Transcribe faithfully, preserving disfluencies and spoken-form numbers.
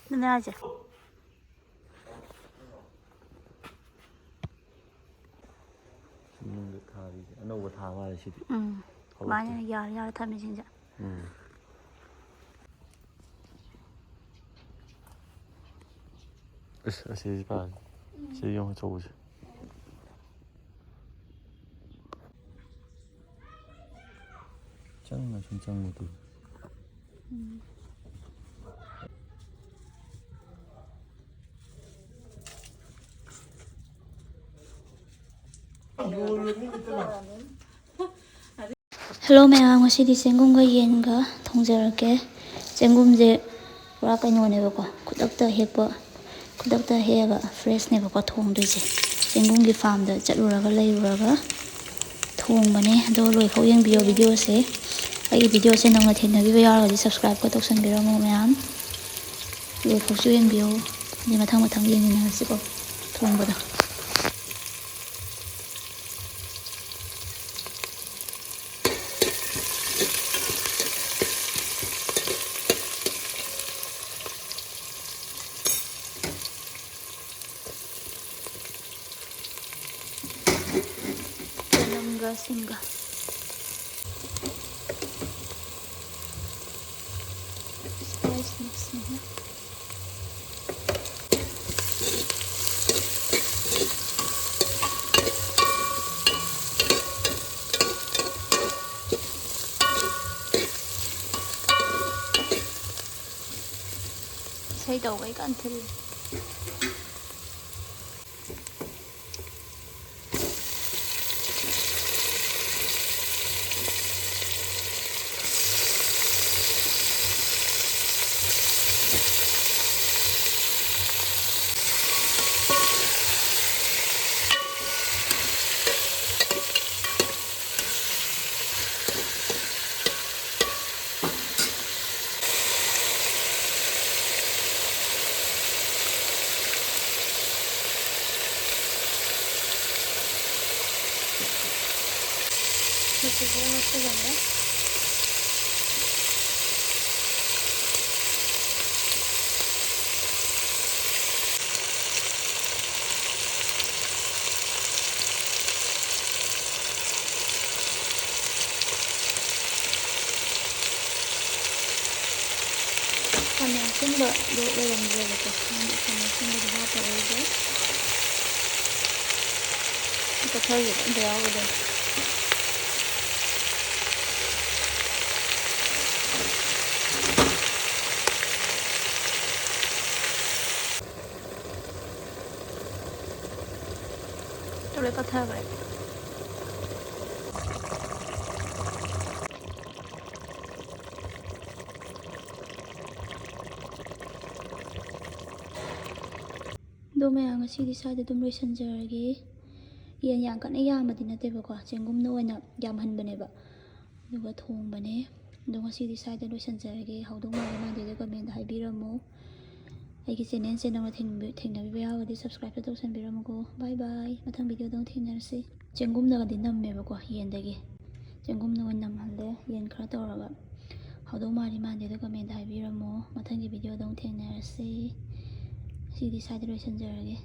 ꯑꯗꯨꯅꯦ ꯍꯥꯏꯁꯦ꯫ ꯃꯅꯨꯡꯗ ꯊꯥꯔꯤꯁꯦ ꯑꯅꯧꯕ ꯊꯥ ꯃꯥꯜꯂꯦ ꯁꯤꯗꯤ꯫ ꯎꯝ꯫ ꯍꯧꯔꯛꯇꯦ꯫ ꯁꯨꯃꯥꯏꯅ ꯌꯥꯔ ꯌꯥꯔ ꯊꯝꯃꯤꯁꯤꯡꯁꯦ꯫ ꯎꯝ꯫ ꯑꯁ, ꯑꯁꯤꯁꯤ ꯄꯥꯔꯦ꯫ ꯁꯤ ꯌꯦꯡꯉꯨ ꯑꯆꯧꯕꯁꯦ꯫ ꯆꯪꯉ ꯁꯨꯝ ꯆꯪꯉꯨ ꯇꯨ꯫ ꯎꯝ꯫ ꯍꯦꯜꯂꯣ ꯃꯌꯥꯝ, ꯉꯁꯤꯗꯤ ꯆꯦꯡꯒꯨꯝꯒ ꯌꯦꯟꯒ ꯊꯣꯡꯖꯔꯛꯀꯦ꯫ ꯆꯦꯡꯒꯨꯝꯁꯦ ꯄꯨꯔꯥ ꯀꯩꯅꯣꯅꯦꯕꯀꯣ, ꯈꯨꯗꯛꯇ ꯍꯦꯛꯄ, ꯈꯨꯗꯛꯇ ꯍꯦꯛꯑꯒ ꯐ꯭ꯔꯦꯁꯅꯦꯕꯀꯣ ꯊꯣꯡꯗꯣꯏꯁꯦ꯫ ꯆꯦꯡꯒꯨꯝꯒꯤ ꯐꯥꯔꯝꯗ ꯆꯠꯂꯨꯔꯒ ꯂꯩꯔꯨꯔꯒ ꯊꯣꯡꯕꯅꯦ꯫ ꯑꯗꯣ ꯂꯣꯏꯐꯥꯎ ꯌꯦꯡꯕꯤꯌꯣ ꯚꯤꯗꯤꯑꯣꯁꯦ꯫ ꯑꯩꯒꯤ ꯚꯤꯗꯤꯑꯣꯁꯦ ꯅꯧꯅ ꯊꯦꯡꯅꯕꯤꯕ ꯌꯥꯎꯔꯒꯗꯤ subscribe-ꯀ ꯇꯧꯁꯟꯕꯤꯔꯝꯃꯣ ꯃꯌꯥꯝ꯫ ꯂꯣꯏꯐꯥꯎꯁꯨ ꯌꯦꯡꯕꯤꯌꯣ꯫ ꯑꯗꯩ ꯃꯊꯪ ꯃꯊꯪ ꯌꯦꯡꯃꯤꯟꯅꯔꯁꯤꯀꯣ ꯊꯣꯡꯕꯗꯣ꯫ ꯆꯅꯝꯒ ꯁꯤꯡꯒ꯫ Spice mix ꯅꯤꯅ꯫ ꯏꯁꯩ ꯇꯧꯕꯩ ꯀꯟ ꯊꯤꯜꯂꯤ꯫ ꯃꯆꯨꯁꯦ ꯍꯥꯞꯆꯤꯜꯂꯒ꯫ ꯈꯥꯃꯦꯟ ꯑꯁꯤꯟꯕꯗꯣ ꯂꯩꯔꯝꯗ꯭ꯔꯦꯕꯀꯣ, ꯑꯗꯨꯅ ꯈꯥꯃꯦꯟ ꯑꯁꯤꯟꯕꯗꯤ ꯍꯥꯞꯄꯔꯣꯏꯒꯦ꯫ ꯄꯠꯊꯈꯤꯕ ꯑꯝꯇ ꯌꯥꯎꯔꯣꯏꯗꯣꯏꯅꯦ꯫ ꯂꯣꯏ ꯄꯠꯊꯈ꯭ꯔꯦ꯫ ꯑꯗꯣ ꯃꯌꯥꯝ, ꯉꯁꯤꯗꯤ ꯁ꯭ꯋꯥꯏꯗ ꯑꯗꯨꯝ ꯂꯣꯏꯁꯤꯟꯖꯔꯒꯦ꯫ ꯌꯦꯟ ꯌꯥꯝ ꯀꯟꯅ ꯌꯥꯝꯕꯗꯤ ꯅꯠꯇꯦꯕꯀꯣ, ꯆꯦꯡꯒꯨꯝꯅ ꯑꯣꯏꯅ ꯌꯥꯝꯍꯟꯕꯅꯦꯕ, ꯑꯗꯨꯒ ꯊꯣꯡꯕꯅꯦ꯫ ꯑꯗꯣ ꯉꯁꯤꯗꯤ ꯁ꯭ꯋꯥꯏꯗ ꯂꯣꯏꯁꯤꯟꯖꯔꯒꯦ꯫ ꯍꯥꯎꯗꯧ ꯃꯥꯜꯂꯦ ꯃꯥꯟꯗꯦꯗꯣ comment ꯍꯥꯏꯕꯤꯔꯝꯃꯨ꯫ ꯑꯩꯒꯤ channelꯁꯦ ꯅꯧꯅ ꯊꯦꯡꯕꯤ-, ꯊꯦꯡꯅꯕꯤꯕ ꯌꯥꯎꯔꯒꯗꯤ subscribeꯁꯨ ꯇꯧꯁꯟꯕꯤꯔꯝꯃꯨꯀꯣ꯫ Bye bye, ꯃꯊꯪ videoꯗ ꯑꯃꯨꯛ ꯊꯦꯡꯅꯔꯁꯤ꯫ ꯆꯦꯡꯒꯨꯝꯅꯒꯗꯤ ꯅꯝꯃꯦꯕꯀꯣ ꯌꯦꯟꯗꯒꯤ꯫ ꯆꯦꯡꯒꯨꯝꯅ ꯑꯣꯏꯅ ꯅꯝꯍꯜꯂꯦ, ꯌꯦꯟ ꯈꯔ ꯇꯧꯔꯒ꯫ ꯍꯥꯎꯗꯧ ꯃꯥꯜꯂꯤ ꯃꯥꯟꯗꯦꯗꯣ comment ꯍꯥꯏꯕꯤꯔꯝꯃꯣ꯫ ꯃꯊꯪꯒꯤ videoꯗ ꯑꯃꯨꯛ ꯊꯦꯡꯅꯔꯁꯤ꯫ ꯉꯁꯤꯗꯤ ꯁ꯭ꯋꯥꯏꯗ ꯂꯣꯏꯁꯤꯟꯖꯔꯒꯦ꯫